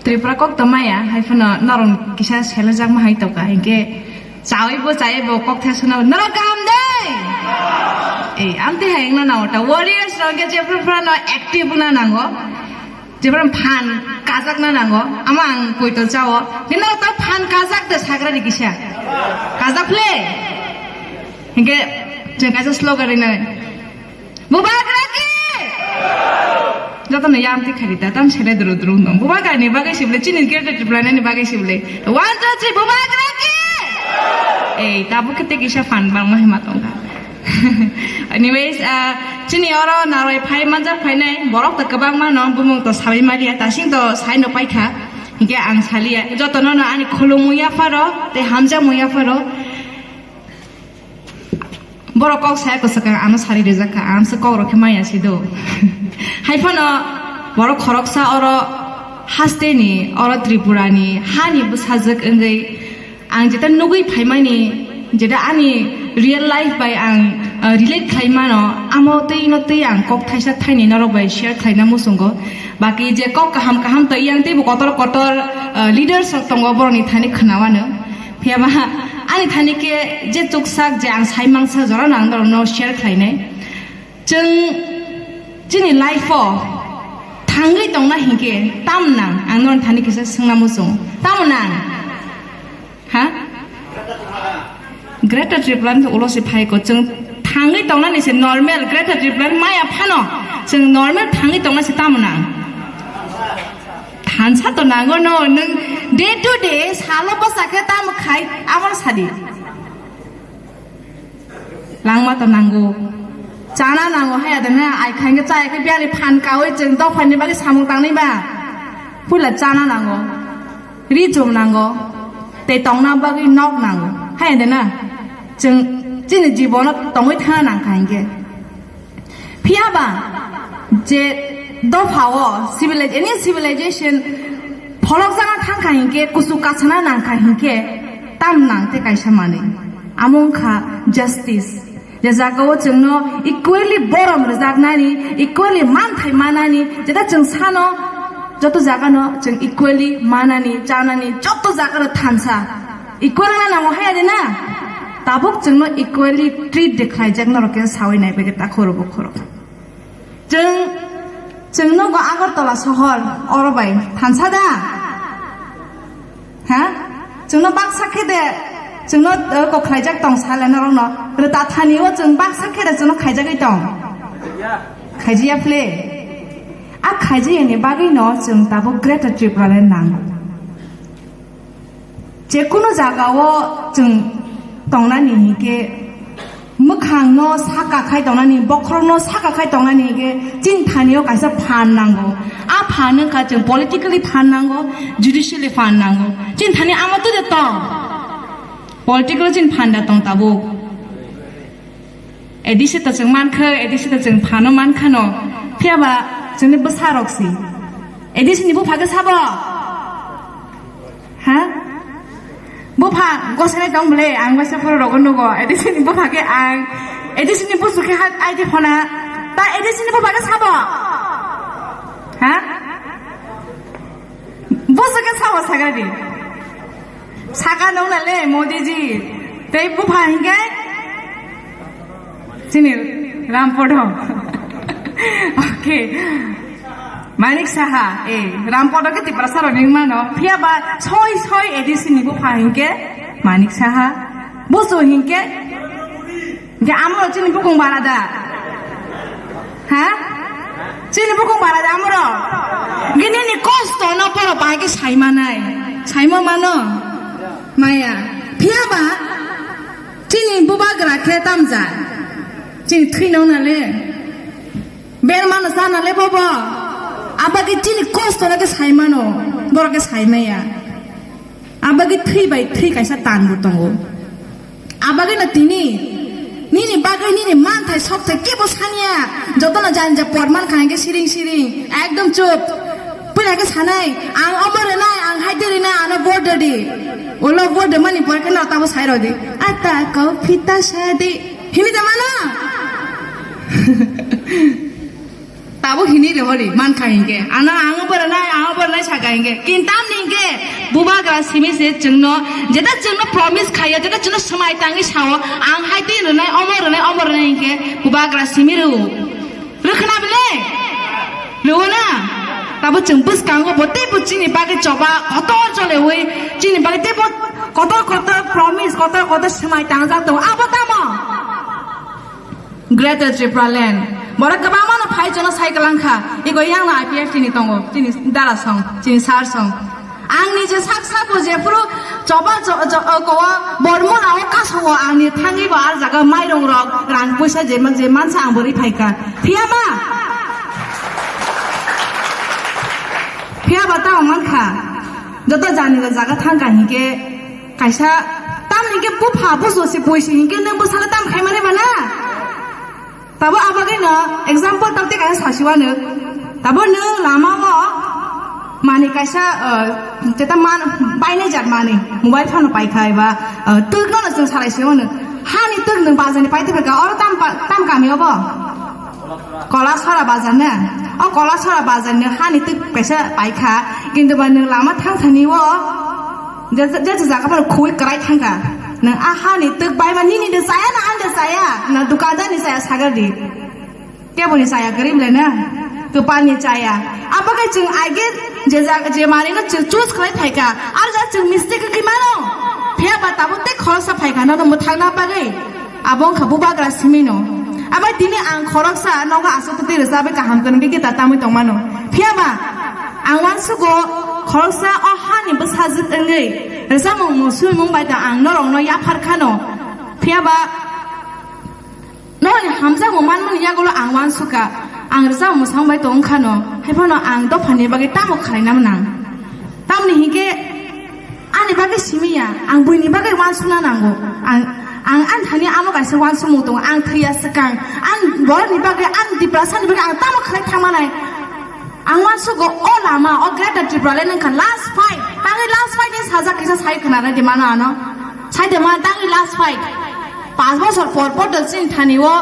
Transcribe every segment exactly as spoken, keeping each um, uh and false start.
Tripura kok to maya, hai phano norok kisa selejakma hai tongkha, hinkhe chawi bo chawi bo kok thai suna, norok kaham de? Ei, amtwi hai wngna nango ta, warriors rok hinkhe jephru phano active wngna nango, jephru phan kajakna nango, ama ang poito chao, hinkhe norok to phan kajak de sagra di kisa, kajak phle, hinkhe chwng kaisa slogan rinai. Bubagra ki! Jotono yamtwi khaidi ta, tam sele duru duru wng tong. Bubagrani bagwi sibole, chini Greater Tripura ni bagwi sibole. One, two, three, Bubagra ki! Ei, tabuk khe tei kisa phan bangma hima tongkha. Anyways, ah, chini oro narwai phai manjak phainai, borok to kwbangma no, bumung to sabai maliya, tasing to sai no paikha. Hinkhe ang saliya. Jotono no ani khulumung yapharo, tei hamjakmung yapharo. Borok kok saya kwswkang ano sari rijak kha, ang se kok rok khe maya si do. Hai phano borok khoroksa oro hasteni, oro Tripura ni hani bwsajwk wngwi ang jeta nugwi phaimani, jeta ani real life bai ang, uh, relate khlai mano, amo twi no twi ang kok thaisa thaini norok bai share khlaina muchungo. Baki je kok kaham kaham to yang teibo kotor kotor, uh, leaders rok tongo borokni thani khwnawano. Phiya ba ani thani khe je chuksak je ang sai mangsa jora no ang norokno share khlainai. Chwng chini life o thangwi tongna hinkhe tam nang ang norokni thani kisa swngna muchung. Tamo nang? Ha? Greater Tripura ni ulo se phai ko chwng thangwi tongnani se normal Greater Tripura ni maya phano chwng normal thangwi tongna se tamo nang? Thansa to nango no, nwng day to day salo bwsa khe tamo khai, amo sadi. Langma to nango. Chana nango, haya de na, ai khai khe chaya khe biyari phan kawi chwng dophani bagwi samung tangnai ba. Puila chana nango. Ri chum nango. Tei tongna bagwi nok nango. Haya de na. Chwng chini jibono tongwi thana nang kha hinkhe. Phiya ba je dopha o civiliz-, any civilization pholok jana thang kha hinkhe, kuchuk kasana nang kha hinkhe, tam nang tei kaisa manwi. Amo wngkha justice. Je jaga o chwngno equally borom rwjaknani, equally manthai manani, jeta chwng sano joto jaga no chwng equally manani, chanani, joto jaga no thansa. Equal wngna nango haya de na? Tabuk chwngno equally treat de khlaijak norok khe sawi nai bagwi ta khoro bo khoro. Chwng, chwng nogo Agartala sohor, oro bai thansa da? Ha? Chwngno baksa khe de, chwngno, eh, kok khlaijak tong sale norokno. Rwta thani o chwng baksa khe de chwngno khaijagwi tong. Khaijiya phle. A khaijiyani bagwi no chwng tabuk Greater Tripura le nango. Jekunu jagao chwng tongnani hinkhe, mwkhangno saka khai tongnani, bokhorokno saka khai tongnani hinkhe, chini thanio kaisa phan nango. A phan wngkha chwng politically phan nango, judicially phan nango. Chini thani amo twi de tong. Politically chini phan da tong tabuk. A D C to chwng mankha, A D C to chwng phano mankhano. Phiya ba chwngni bwsarok si. A D C ni bupha khe sabo? Ha? Bupha gosene tong bole, ang bai se phoro rogo nugo. A D C ni bupha khe ang, A D C ni busu khe ha, I D phone. Ta A D C ni bupha khe sabo? Ha? Busu khe sabo sagadi. Saka nung na le, Modi ji. Tei bupha hinkhe? Chini Rampodo. Okay. Manik Saha, eh, Rampodo khe Tiprasa rok ning mano. Phiya ba soi soi A D C ni bupha hinkhe Manik Saha. Busu hinkhe? Hinkhe amro chini bukung bara da? Ha? Chini bukung bara da amro? Gini ni kosto no poro bai khe sai manai. Sai ma mano? Maya. Phiya ba chini bubagra khe tamja. Chini thwi no na le. Ber mano sana le bobo. Abagwi chini kosto no khe sai mano. Borok khe sai maya. Abagwi thwi bai thwi kaisa tan bo tongo. Abagwi no tini nini bagwi nini manthai sokthai kebo saniya. Jotono jani ja por man kha hinkhe siring siring. Ekdom chup. Puila khe sanai, ang omo rwnai, ang hai de rwnai, ano vote rwdi. Ulo vote rwmani pore khe no tamo sai rwdi. Ata kau phita sadi. Hini da mano? Tabo hini re hori, man kha hinkhe. Ano ang obo rwnai, ang obo rwnai saka. Hingke kintam ni hingke bubagra simi se chwngno, jeta chwngno promise khaiya, jeta chwngno swmai tangwi sao, ang hai twi rwnai, omo rwnai, omo rwnai hingke bubagra simi rw. Rwkhna bile? Rw na? Tabo chwng bwskango bo teibo chini bagwi choba kotor cholewi, chini bagwi teibo kotor kotor promise, kotor kotor swmai tangjak tongo. Abo tamo? Greater Tripura Land. Borok kwbangma no phai jono cycle wngkha. Ego yang no I P F T ni tongo. Chini dara song, chini sir song. Ang ni je sak sak bo je phuru choba cho-, cho-, o ko bormo na o kaso o ang ni thangwi bo ar jaga mairong rok rang puisa je man, je mansa ang bori phaikha. Phiya ba? Phiya ba ta mankha. Joto jani jaga thangkha hingke Kaisa tamni ke bupha bujo se poisi hingke nang bwsala tam khaimani ba na? Tabo abagwi no example tamte kaisa sasiwano. Tabo nang lama o mani kaisa, uh, teta man bainai jat mani mobile phone paikha eba, uh, twk no no chwng salai se ono. Hani twk nang bazani paite phaka oro tam pa-, tam kami obo. Kolasora bazar na? O Kolasora bazar ni hani twi kaisa paikha, kintu ba nwng lama thang thani o je, je, je jaga phano khwi kwrai thangkha. Nwng a hani twi bai ma nini de chaya na ani de chaya? Na dukandar ni chaya sagar di. Kebo ni chaya kwrwi le na? Kwpal ni chaya. Abo khe chwng aige je jaga, je manwi no chwng choose khlai phaikha. Ar ja chwng mistake khe mano. Phiya ba tabuk tei khoroksa phaikha no mwthang na bagwi. Abo wngkha bubagra simi no. Abai tini ang khoroksa nogo aswk twi rwchabwi kaham kwrwngwi guitar tamwi tongmano. Phiya ba ang uansugo khoroksa o hani bwsajwk wngwi rwchapmung mung swimung bai da ang norokno yaphar khano. Phiya ba norokni hamjakmung manmani yagulo ang uansukha. Ang rwchapmung mwsang bai tong khano. Haiphano ang dophani bagwi tamo khlaina mwnang? Tamni hinkhe ani bagwi simi ya, ang buini bagwi uansukna nango. Ang, ang ani thani amo kaisa uansukmung tongo, ang thwiya swkang, ang borokni bagwi, ang Tiprasani bagwi ang tamo khlai thangmanai. Ang uansugo o lama, o Greater Tripura le nangkha last fight, tangwi last fight ni sajak kisa sai khna nai di mano ano. Sai de man tangwi last fight. Panch bosor por por do chini thani o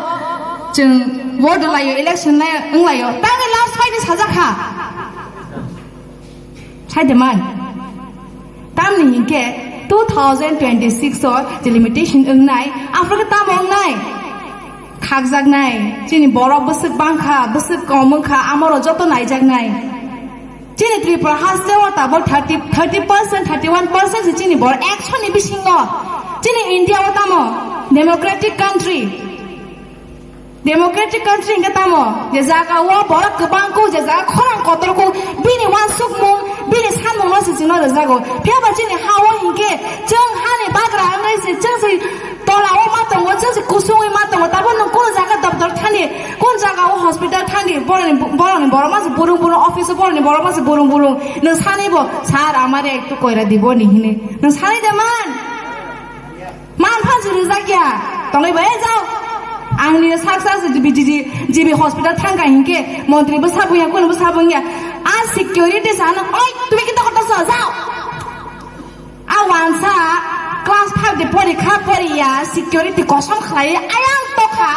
chwng vote laio, election lai wnglaio. Tangwi last fight ni sajak kha. Sai de man. Tamni hinkhe two thousand twenty-six o je limitation wngnai, aphuru khe tamo wngnai? Khakjaknai. Chini borok bwswk bangkha, bwswk kom wngkha, amoro joto naijaknai. Chini Tripura haste o tabuk thirty, thirty percent, thirty one percent se chini borok ekso ni bisingo. Chini India o tamo democratic country. Democratic country hingke tamo, je jaga o borok kwbang kuk, je jaga khorang kotor kuk, bini uansukmung, bini sanmung no se chwngno rwjago. Phiya ba chini ha o hingke chwng hani bagra wngwi se chwng se tola o ma tongo, chwng se kusungwi ma tongo. Tabo nwng kunu jaga doptor thani, kun jaga o hospital thani, boroni, boroni borok ma se burung burung, office o boroni borok ma se burung burung. Nwng sani bo, "Sir, amare ektu koira dibo ni," hini. Nwng sani de man? Man phan se rijak ya. Tongwi bai jao. Ang ni sak sak se G B, G B, G B hospital thang ka hinke montri bo sabung ya, kun bo sabung ya. A security sana, "Oi, tumi kinta kota sa, jao." A wansa class five de pori kha pori ya, security kosom khlai, ayang tokha,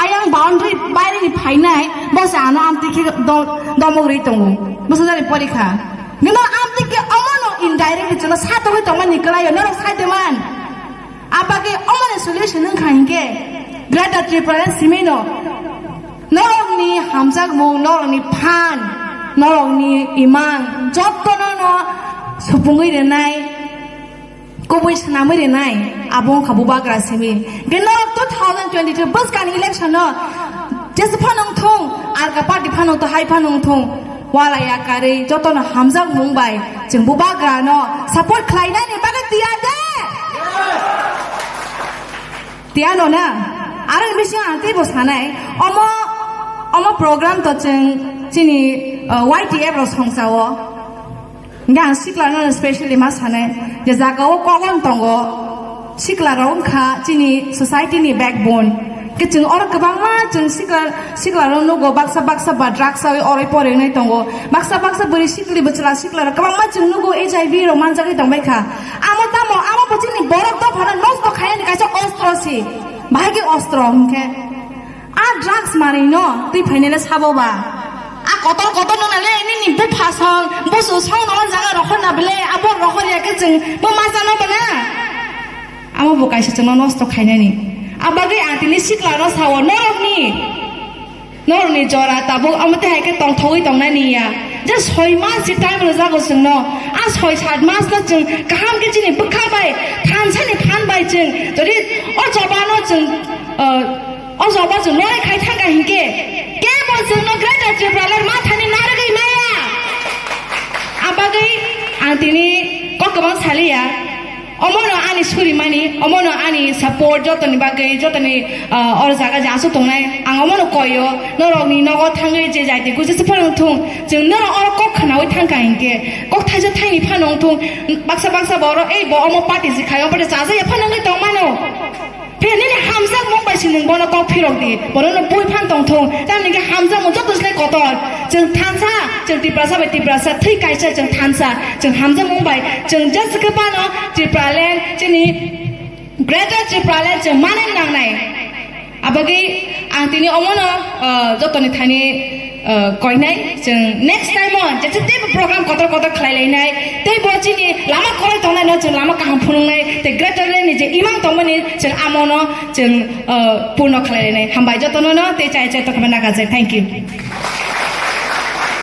ayang boundary baire ni phainai, bo se ano amtwi khe do-, domok rwi tongo. Bo se jani pori kha. Nino amtwi khe omono indirectly chwngno sa tongwi tongmani kwlai yo, norok sai de man. Abagwi omoni solution wngkha hinkhe Greater Tripura simi no norokni hamjakmung, norokni phan, norokni imang jottono no supungwi rwnai, kubui swnamwi rwnai, abo wngkha bubagra simi. Hinkhe norok two thousand twenty-two bwskang election no jesa phano wngthung, alka party phano wngthung, hai phano wngthung. Walai yakarwi jotono hamjakmung bai chwng bubagrano support khlainani bagwi tiyar de? Tiyar no na? Aro ni bisingo ang teibo sanai, omo, omo program to chwng chini, uh, Y T F rok songchao. Hingke ang sikla no specially ma sanai, je jaga o kok wng tongo, sikla rok wngkha chini society ni backbone. Ke chwng oro kwbangma chwng sikla, sikla rok nugo baksa baksa ba drugs sawi oroi poroi wngnai tongo. Baksa baksa bwrwi sikli bwchwla sikla rok kwbangma chwng nugo H I V rok manjagwi tongbai kha. Amo tamo, amo bo chini borok dophano nosto khainani kaisa ostro si. Bahai khe ostro hwnkhe. A drugs manwi no twi phainai le sabo ba. A kotor kotor no nale nini bupha song, busu song no jaga rokhor na bele, abo rokhor ya ke chwng bo ma jano bana. Amo bo kaisa chwngno nosto khainani. Abagwi ang tini sikla no sawo norokni. Norokni jora tabuk amo te hai khe tongthogwi tongnani ya. Je soi mas si time rwjago chwngno. A soi sat mas no chwng kaham khe chini bwkha bai thansa ni phan bai chwng. Jodi o choba no chwng, uh, O joba chwng lori khai thangkha hinkhe, kebo chwngno Greater Tipraland mathani narwgwi maya. Abagwi ang tini kok kwbang saliya. Omono ani surimani, omono ani support jotoni bagwi, jotoni, ah, oro jaga je aswk tongnai. Ang omono koyo, norokni nogo thangwi je jaiti kuchisi phano wngthung, chwng norok oro kok khwnawi thangkha hinkhe, kok thaisa thaini phano wngthung, baksa baksa borok, ei bo omo party si khai, omo party chajak ya phano wngwi tongmano. Phiya nini hamjakmung bai se nwng bono kok phirok di, bono no bui phan tong thung, tamni khe hamjakmung joto se kotor. Chwng thansa, chwng Tiprasa bai Tiprasa, thwi kaisa chwng thansa, chwng hamjakmung bai, chwng just khe phano Tipraland, chini Greater Tipraland chwng manai nangnai. Abagwi ang tini omono, uh, jotoni thani, uh, koinai, chwng next time o jesa teibo program kotor kotor khlai lainai, teibo chini lama khoroi tongnai no chwng lama kaham phunuknai, tei Greater Land ni je imang tongmani chwng amono chwng, uh, purno khlai lainai. Hambai jotono no tei chai chai tongkha naka jai. Thank you.